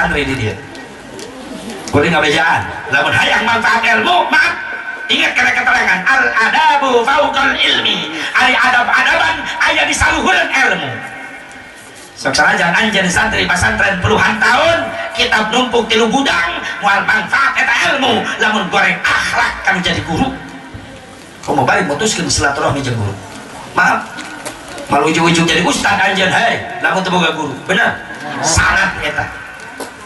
Santri di dieu kuring ngabejaan. Lamun hayang manfaat ilmu, maaf, ingat kana keterangan al adabu fauqal ilmi, ari adab-adaban aya di saluhureun ilmu. Sok sanajan anjeun santri pasantren puluhan tahun, kitab numpuk tilu gudang, moal manfaat eta ilmu lamun goreng akhlak kanu jadi guru. Komo balik mutuskeun silaturahmi jeung guru, maaf, malu ujung-ujung jadi ustad anjeun, hei, lamun teu boga guru. Bener sangat eta,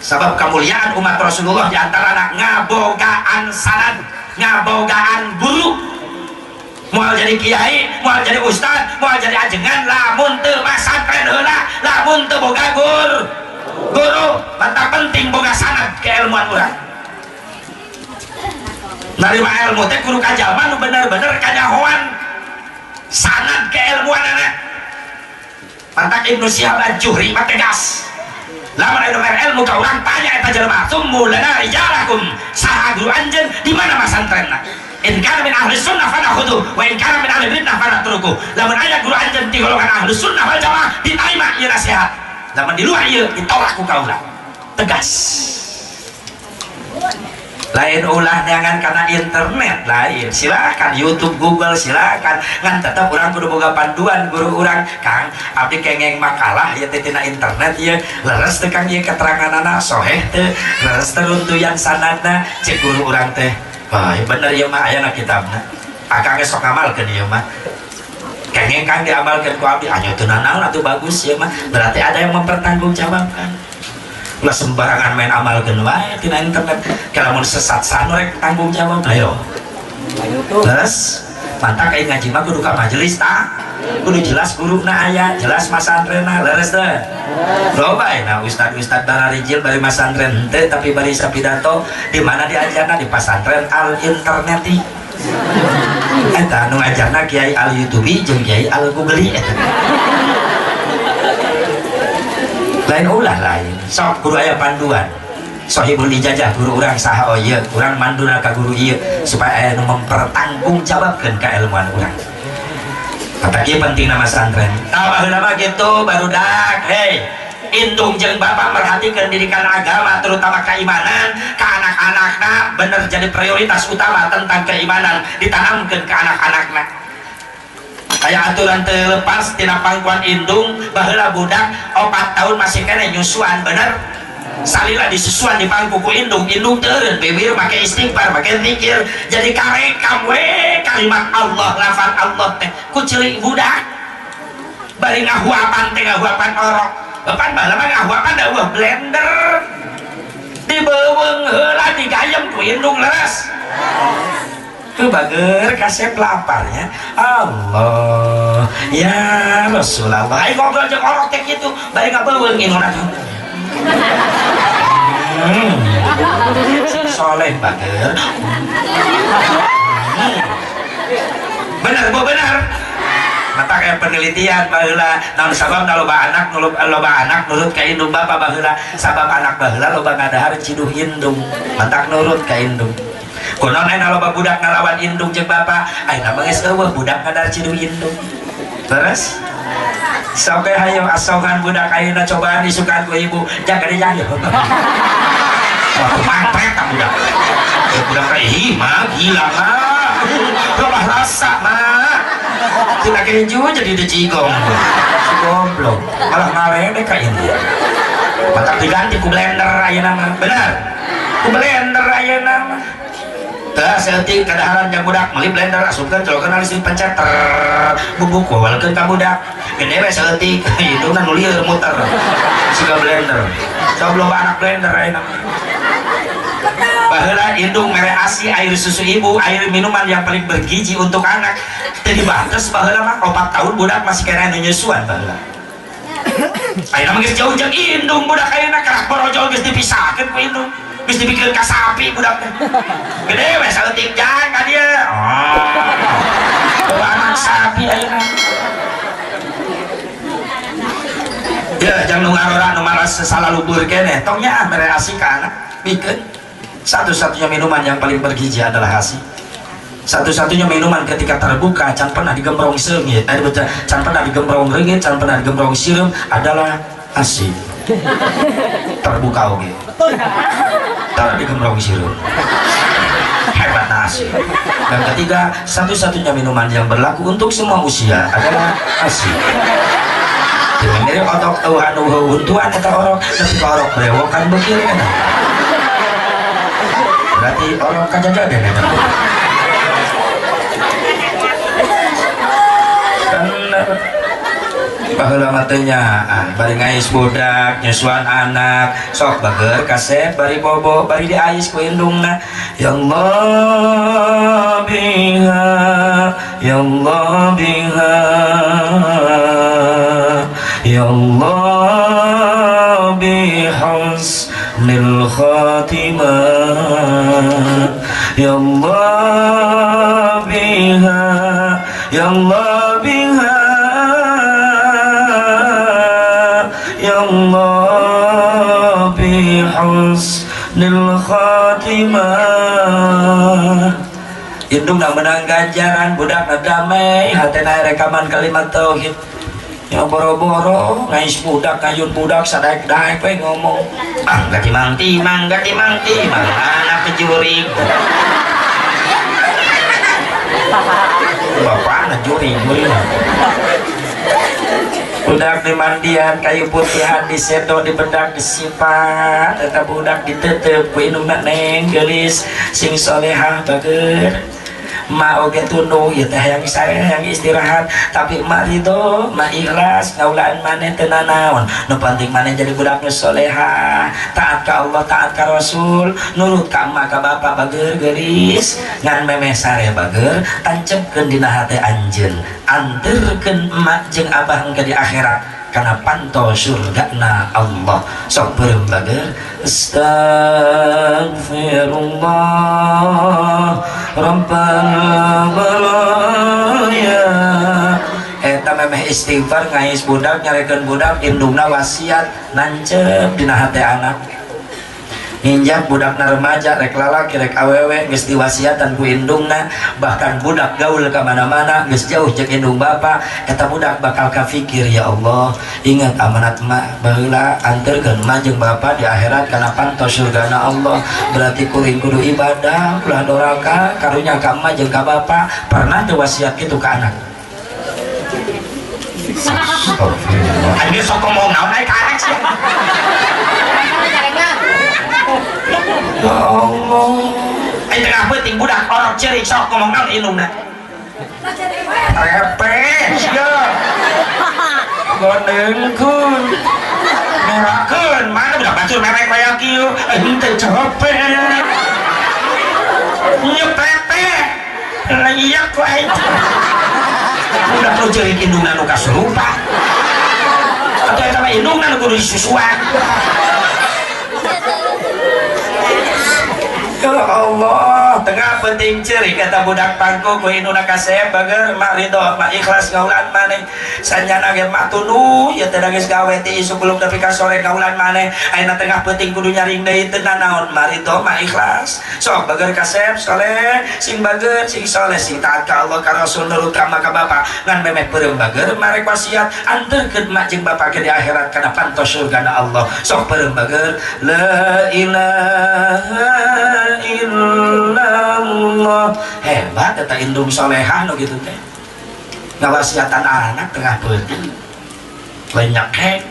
sabab kemuliaan umat Rasulullah di antara ngabogaan sanad, ngabogaan guru. Moal jadi kiai, moal jadi ustad, moal jadi ajengan lamun teu masantren heula, lamun teu boga guru. Guru mantap, penting boga sanad keilmuan urang. Narima ilmu teh kudu ka jalma nu bener-bener kanyahoan sanad keilmuan anak. Mantak Ibnu Syihab Az-Zuhri mah tegas, lamun aya nu ilmu ka urang, tanya eta jelema, "Summu lana rijalakum," saha guru anjeun, di mana masantrenna? In kana min ahli sunnah fanakhudhu wa in kana min ahli bid'ah fanatruku. Lamun aya guru anjeun ti golongan ahli sunnah wal jamaah, diterima ieu nasihat, lamun di luar ieu ditolak ku kaula. Tegas. Lain ulah neangan karena internet, lain, silakan YouTube, Google, silakan, ngan tetap urang kudu boga panduan guru urang. "Kang, abdi kengeng makalah ya teh tina internet ya, leres teu, Kang, ieu keteranganana? Soheh teu? Leres teu runtuyan sanadna?" Cek guru urang teh, "Wah, bener ieu mah, ayana kitabna. Akang ge sok ngamalkeun ieu mah. Kengeng, Kang, diamalkeun ku abdi." "Anyo teu nanaon atuh, bagus ieu mah." Berarti ada yang mempertanggungjawabkan. Ulah sembarangan main amalkeun wae tina internet. Kalau mau sesat sanu rek tanggung jawab? Ayo. Terus mantak kayak ngaji mah kudu ka majelis tak, kudu jelas guruna aya, jelas masantrenna. Leres teu? Loba nah ustad-ustad bararijil bari masantren henteu, tapi bari sapidato di mana diajarna? Di pasantren al interneti. Eta nu ngajarna Kiai al YouTube jeung Kiai al Google eta. Lain, ulah lain, sok guru aya panduan, sohibul ijazah, guru urang saha? Oh iya, urang manduna ka guru ieu supaya aya nu mempertanggungjawabkeun keilmuan urang. Kata kieu penting nama santren. Tah, baheula mah kitu, barudak. Hei, indung jeung bapak merhatikan didikan agama, terutama keimanan ke anak-anakna, bener jadi prioritas utama. Tentang keimanan ditanamkan ke anak-anakna, kayak aturan terlepas tina pangkuan indung. Baheula budak 4 tahun masih kena nyusuan, bener? Salila disusuan di pangku ku indung, indung teureun bibir make istighfar, make zikir, jadi karekam we kalimat Allah, lafal Allah teh ku ceuli budak. Bari ngahuapan teh ngahuapan orok. Bapak baheula mah ngahuapan da eueuh blender, dibeuweung heula, digayem ku indung. Leres tuh, bager kasep laparnya. Allah ya Rasulullah, ayo ngobrol jeung orok teh kitu bari ngabeuweung indungna tuh. Sing soleh, bager. Bener, Bu, bener. Mata kayak penelitian baheula, naon sabab loba anak nurut, loba anak nurut ka indung bapak baheula? Sabab anak baheula loba ngadahar ciduh indung, matak nurut ka indung. Kunaon ayeuna loba budak ngalawan indung jeung bapak? Ayeuna mah geus eueuh budak ngadahar ciduh indung. Terus sampai hayo asongan budak ayeuna cobaan isukan ku ibu, jaga dia jangan. Wah, mantret ka budak. Ya, budak teh, ih mah gila mah. Loba rasa mah. Tidak keju jadi dicigong. Si goblok. Malah ngaledek ka ini. Matak diganti ku blender ayeuna mah. Bener. Ku blender ayeuna mah. Tah, saeutik kadaharan jang budak, meuli blender, asupkeun, colokeun listrik, pencet ter bubuk, wawalkeun ka budak. Gede we saeutik, hidungna nu lieur muter. Siga blender. Coba loba anak blender ayeuna. Baheula indung mere ASI, air susu ibu, air minuman yang paling bergizi untuk anak. Teu dibates baheula mah, 4 tahun budak masih kena nu nyusuan baheula. Ayeuna mah geus jauh jeung indung budak ayeuna, karak borojol geus dipisahkeun ku indung. Geus dipikeun ka sapi budak teh. Gede we saeutik, jang ka dieu. Oh. Anak sapi ayeuna. Ya, jangan nu ngarora, nu malas salalubur keneh. Tong nya ah mere ASI ka anak. Pikeun satu-satunya minuman yang paling bergizi adalah ASI. Satu-satunya minuman ketika terbuka can pernah digembrong seungit, eh, betul, can pernah digembrong reungit, can pernah digembrong sireum adalah ASI. Terbuka oge. Taruh digemblong sireum. Hebat nasi. Dan ketiga, satu-satunya minuman yang berlaku untuk semua usia adalah ASI. Mirip otok anu huntuan eta orok, tapi orok brewokan bekil kan. Berarti orok kajajaden eta. Bener. Baheula mah teh nya, bari ngais budak, nyusuan anak, sok bager kasep bari bobo, bari diais ku indungna. Ya Allah biha, ya Allah biha, ya Allah bihusnil khatimah, ya Allah biha, ya Allah biha, ya Allah bihusnil khatimah. Indungna menang ganjaran, budakna damai, hatena rekaman kalimat tauhid. Ya boro-boro ngais budak, ngayun budak, sadaek-daek we ngomong. Ah, gak timang-timang, gak timang-timang, anak kejurig. Bapak anak jurig, jurig. Budak dimandian, kayu putihan disedo, dibedak, disipat, eta budak ditetep ku indungna neng geulis sing solehah bager. Ma oge tunduh ieu teh hayang saya hayang istirahat, tapi ma ridho, ma ikhlas ngaulaan maneh teu nanaon. Nu penting maneh jadi budak nu solehah, taat ka Allah, taat ka Rasul, nurut ka emak ka bapak bager geulis, ngan memeh sare bager tancepkeun dina hate anjeun, anterkeun emak jeung abah engke di akhirat kana panto surgana Allah. Sok beureum bager astagfirullah rabbal baraya. Eta memeh istighfar ngais budak, nyarekeun budak, indungna wasiat nancep dina hate anak. Nginjak budakna remaja, rek lalaki rek awewe geus diwasiatan ku indungna, bahkan budak gaul ka mana-mana geus jauh jeung indung bapa, eta budak bakal kafikir, ya Allah, ingat amanat emak baheula, anterkeun emak jeung bapa di akhirat kana panto surgana Allah. Berarti kuring kudu ibadah, ulah doraka karunya ka emak jeung ka bapa. Pernah teu wasiat kitu ka anak? Astagfirullah. Anjir sok ngomong naon ai ka anak sia. Ya Allah. Ai tengah peuting budak orok ceurik sok ngomong naon indungna. Repeh sia. Gondengkeun. Merakeun, mana budak bacur merek kaya kieu, henteu capek. Nyepepe. Lah iya ku aing. Budak nu ceurik indungna nu kasurupan. Atuh eta mah indungna nu kudu disusuan. Ya Allah, tengah penting ceurik eta budak pangku ku indungna kasep bager mak ridho, mak ikhlas ngaulan maneh. Sanjana ge mak tunduh, ieu teh geus gawe ti isuk belum nepi ka sore ngaulan maneh. Ayeuna tengah penting kudu nyaring deui teu nanaon, mak ridho, mak ikhlas. Sok bager kasep soleh, sing bager, sing soleh, sing taat ka Allah ka Rasul, nurut ka mak ka bapa. Ngan memeh peureum bager marek wasiat anterkeun mak jeung bapa ke di akhirat kana panto surgana Allah. Sok peureum bager la ilaha illallah. Hebat eta indung solehah nu kitu teh. Ngawasiatan anak tengah peuting. Lenyek hek.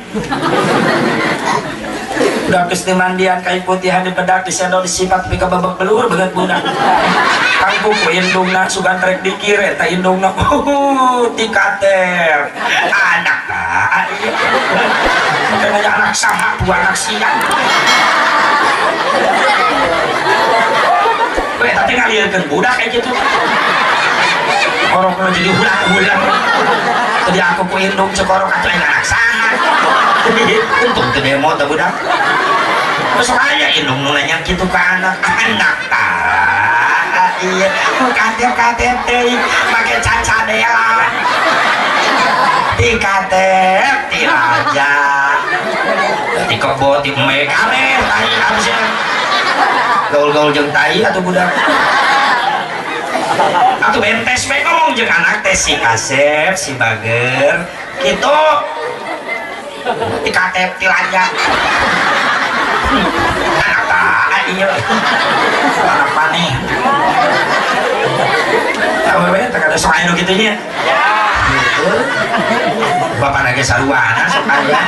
Udah geus dimandian kai putihan dibedak disendok disipat pika babak belur beungeut budak. Kangku ku indungna sugan trek dikir eta indungna tikater. Anak tah ieu. Makanya anak saha dua anak siang. Weh, tapi ngalirkeun budak kayak gitu. Orokna jadi hulang-hulang. Tadi aku ku indung cek orok atuh aing anak saha. Untung teu demo teh budak. Besok aya indung nu nanya kitu ka anak, anak tah. Iya, ku katep-katep teh make cacadelan. Ti katep ti raja. Ti kebo ti eme kabeh tai absen. Gaul-gaul jeung tai atuh budak. Atuh bentes we ngomong jeung anak teh si kasep, si bager, kitu. Ti katep ti raja. Iya, anak maneh. Awewe teh kada sok aya nu kitu nya. Gitu. Bapak ge saruana sok aya.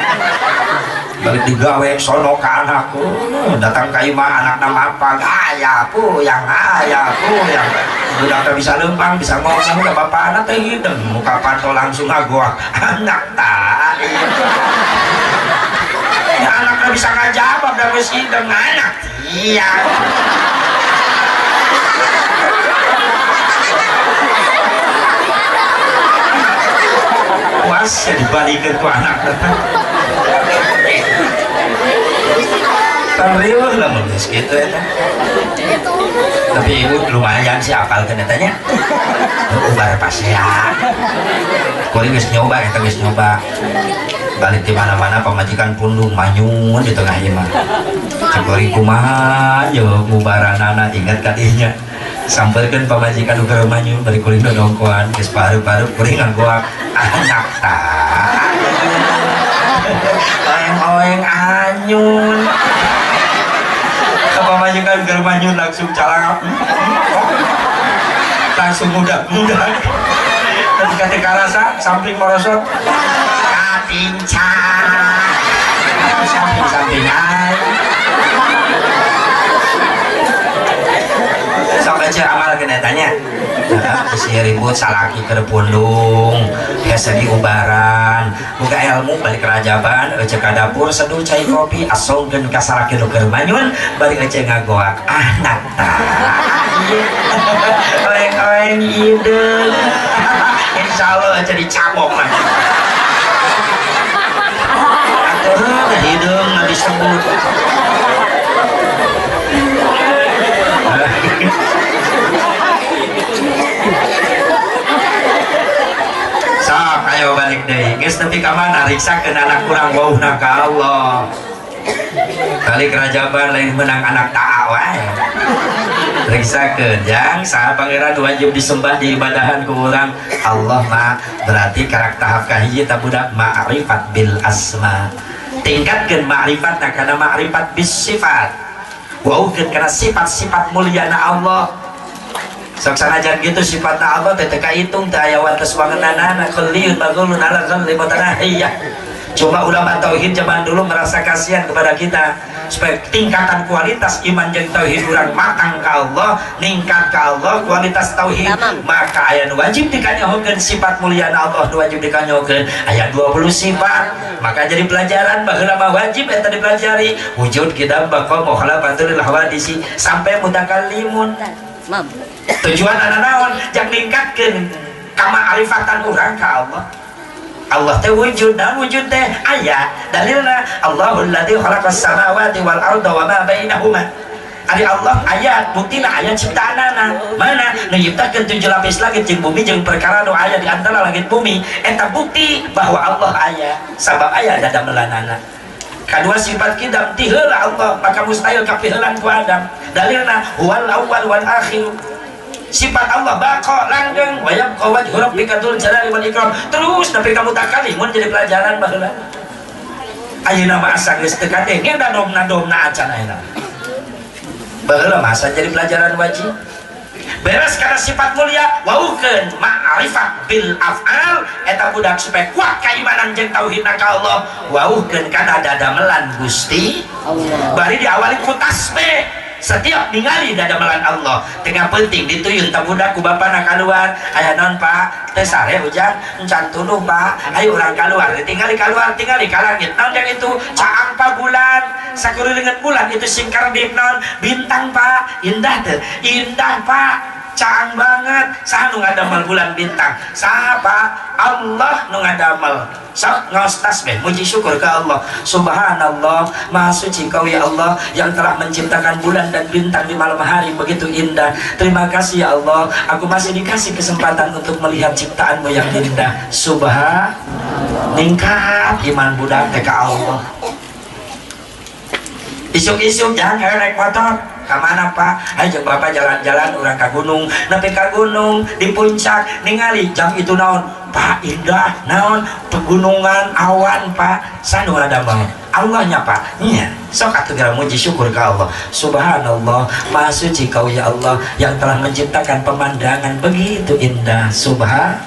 Balik digawe sono ka anakku, datang ka imah anakna mapag, ayah puyang, ayah puyang. Budak teh bisa lempang, bisa ngomong ka bapana teh hideung, muka panto langsung ngagoak. Anak ta. Ya, anaknya bisa ngajawab dan geus hideung anak. Iya. Puas ya dibalikeun ku anak. Riuh lah mun geus kitu eta. Tapi ibu lumayan sih apal kan eta nya. Ubar pasea. Kuring geus nyoba eta geus nyoba. Balik di mana-mana pamajikan pundung manyun di tengah imah. Cek kuring kumaha yo ngubaranana ingat ka dinya. Sampeurkeun pamajikan ukur manyun bari kuring dongkoan geus paru-paru kuring ngagoak anak ta. Oeng-oeng anyun. Pamajikan keur manyun langsung calangap. Langsung mudah-mudah. Ketika teu karasa samping merosot katincak. Samping-sampingan. Sok aja amal kena tanya. Si ribut salaki keur pundung, hese diubaran, boga ilmu balik rajaban, ece ka dapur seduh cai kopi, asongkeun ka salaki nu keur manyun, bari ece ngagoak anak ta. Oeng-oeng hideung. Insyaallah ece dicabok mah. Atuh hideung mah disebut. Sok ayo balik deui. Geus nepi ka mana riksakeun anak kurang wauhna ka Allah. Balik rajaban lain menang anak ta'a wae. Riksakeun jang saha pangeran wajib disembah diibadahan ku urang Allah mah berarti karak tahap kahiji ta budak ma'rifat bil asma. Tingkatkeun ma'rifatna kana ma'rifat bis sifat. Wauhkeun kana sifat-sifat mulyana Allah. Sok sanajan gitu sifatna Allah teh teu kahitung teu aya wates wangenanana khalliyun bagulun ala ghalli mutanahiyah. Cuma ulama tauhid zaman dulu merasa kasihan kepada kita supaya tingkatan kualitas iman jeung tauhid urang matang ka Allah, ningkat ka Allah kualitas tauhid, maka aya nu wajib dikanyahokeun sifat mulyana Allah nu wajib dikanyahokeun aya 20 sifat. Maka jadi pelajaran baheula mah wajib eta dipelajari wujud kidam baqa mukhalafatul hawadisi sampai mutakallimun. Tujuan anak naon jang ningkatkeun kamaarifatan urang ka Allah. Allah teh wujud, dan wujud teh aya dalilna Allahul ladzi khalaqas samawati wal arda wa ma bainahuma. Ari Allah aya buktina aya ciptaanana. Mana nu nyiptakeun 7 lapis langit jeung bumi jeung perkara nu aya di antara langit bumi eta bukti bahwa Allah aya sabab aya dadamelanana. Kadua sifat kidam ti heula Allah maka mustahil kapiheulan ku Adam. Dalilna huwal awwal wal akhir. Sifat Allah baqa langgeng wa yabqa wajhu rabbika dzul jalali wal ikram. Terus nepi ka mutakalimun jadi pelajaran baheula. Ayeuna mah asa geus teu kadenge dadomna-domna acan ayeuna. Baheula mah asa jadi pelajaran wajib. Beres karena sifat mulia waukeun ma'rifat bil af'al eta budak supaya kuat keimanan jeung tauhidna ka Allah waukeun kana dadamelan Gusti Allah. Bari diawali ku tasbih. Setiap ningali dadamelan Allah tengah penting dituyun ta budak ku bapana kaluar aya naon Pak teu sare ujang encan tunduh Pak ayo urang kaluar ditingali kaluar tingali ka langit naon yang itu caang pa bulan sakurilingan bulan itu singkardip naon bintang Pak indah teu indah Pak caang banget saha nu ngadamel bulan bintang saha Pak Allah nu ngadamel. Sok ngaos tasbih muji syukur ke Allah. Subhanallah, maha suci kau ya Allah yang telah menciptakan bulan dan bintang di malam hari begitu indah. Terima kasih ya Allah, aku masih dikasih kesempatan untuk melihat ciptaanmu yang indah. Subhan, ningkat iman budak teh ka Allah. Isuk-isuk jangan naik motor. Ka mana Pak? Ayo jeung bapak jalan-jalan urang ka gunung. Nepi ka gunung di puncak ningali jam itu naon? Pak indah naon? Pegunungan awan Pak. Sanu ngadamel. Allahnya Pak. Nya, sok atuh geura muji syukur ka Allah. Subhanallah, maha suci kau ya Allah yang telah menciptakan pemandangan begitu indah. Subhanallah.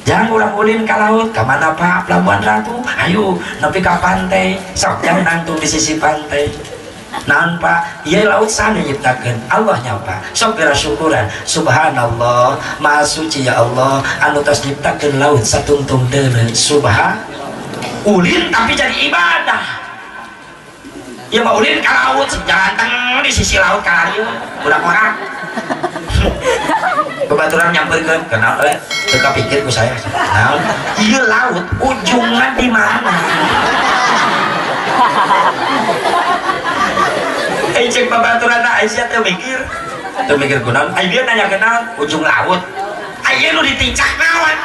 Jangan ulang ulin ke laut, ke mana Pak? Pelabuhan Ratu. Ayo, nepi ka pantai. Sok jangan nangtung di sisi pantai. Naon Pak? Iya laut sana nyiptakeun. Allah nyapa. Sok geura syukuran. Subhanallah, maha suci ya Allah anu tos nyiptakeun laut satungtung deuleu. Subhan. Ulin tapi jadi ibadah. Ya mah ulin ka laut, janteng di sisi laut ka dieu. Budak orang. Babaturan nyamperkeun, kenal teu kapikir ku saya. Naon? Ieu laut ujungna di mana? Cek babaturan Aisyah teu mikir kunaon? Ai dia nanya kenal ujung laut. Aya nu ditincak naon?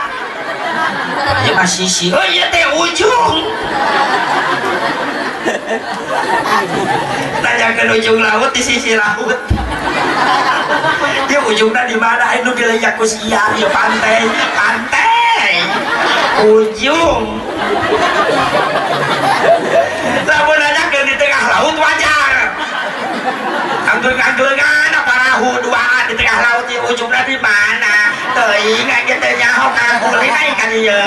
Ieu mah sisi. Oh iya teh ujung. Nanyakeun ujung laut di sisi laut. Dia ujungna di mana? Ai nu dileyak ku sia ieu pantai, pantai. Ujung. Lamun nanyakeun di tengah laut wajar. Anggeung-anggeungan parahu duaan di tengah laut di ujungna di mana? Teuing aja teu nyaho ka ulin ai ka dieu.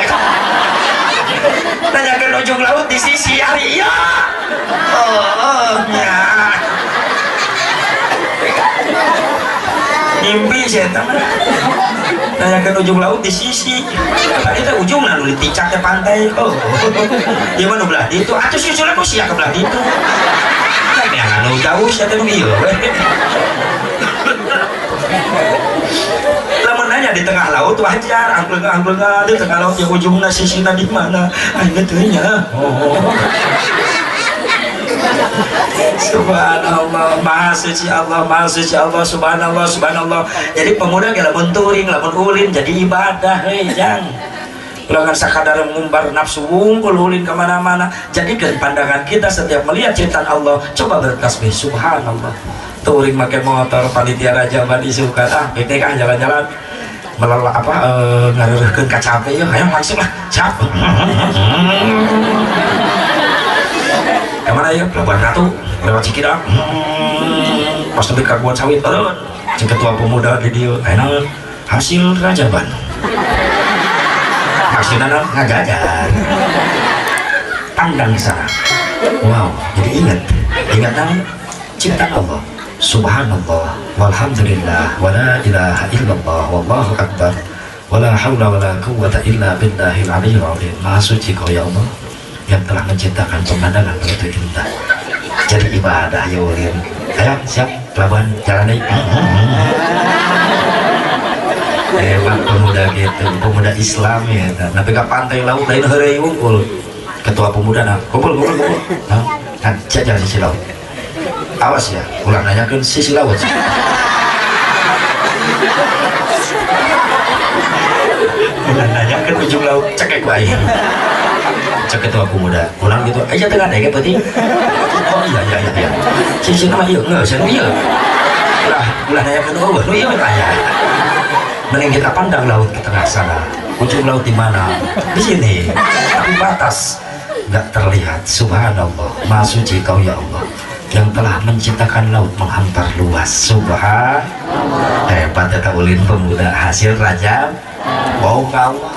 Nanyakeun ujung laut di sisi ari ieu. Oh, nya. Mimpi saya mah. Nanyakeun ujung laut di sisi. Tadi teh ujungna nu ditincak teh pantai. Oh. Ieu mah nu belah ditu. Atuh susulan ku sia ke belah ditu. Yang anu jauh sia teh nu ieu we. Lamun nanya di tengah laut wajar, angkleng-angklengan di tengah laut yang ujungna sisina di mana? Aing teu nya. Oh. Subhanallah, maha suci Allah, maha suci Allah, subhanallah, subhanallah. Jadi pemuda ge lamun touring, lamun ulin jadi ibadah heuy jang. Ulah sakadar ngumbar nafsu wungkul ulin kemana-mana. Jadikan pandangan kita setiap melihat ciptaan Allah, coba bertasbih subhanallah. Touring make motor, panitia rajaban isukan, ah piknik ah jalan-jalan melelak apa ngareureurkeun ka capek yeuh, hayang langsung lah, siap. Kemana ya? Pelabuhan Ratu, lewat Cikidang. Pas nepi ka Kebon Sawit, eureun. Cing ketua pemuda di dieu, aya naon? Hasil rajaban. Maksudna naon? Ngajajan. Pandang sana. Wow, jadi ingat. Ingat naon? Ciptaan Allah. Subhanallah, walhamdulillah, wala ilaha illallah, wallahu akbar, wala haula wala quwwata illa billahil aliyyil azim. Maha suci kau ya Allah yang telah menciptakan pemandangan begitu indah. Jadi ibadah ya ulin. Ayo siap pelabuhan jalan deui. Hebat pemuda gitu, pemuda Islam ya. Tapi ke pantai laut lain heureuy wungkul. Ketua pemuda nah, kumpul kumpul kumpul. Nah, kan jajan sisi laut. Awas ya, ulah nanyakeun sisi laut. Ulah nanyakeun ujung laut, cekek ku aing. Cek ketua pemuda, ulang gitu, aja tengah deh peuting. Oh iya iya iya iya. Sisi mah ieu geus anu ieu. Ulah ulah nanyakeun eueuh, nu ieu aya. Mending kita pandang laut ke tengah sana. Ujung laut di mana? Di sini. Tapi batas nggak terlihat. Subhanallah, maha suci kau ya Allah yang telah menciptakan laut menghampar luas. Subhanallah. Hebat eta ulin pemuda hasil rajab. Wow ka Allah.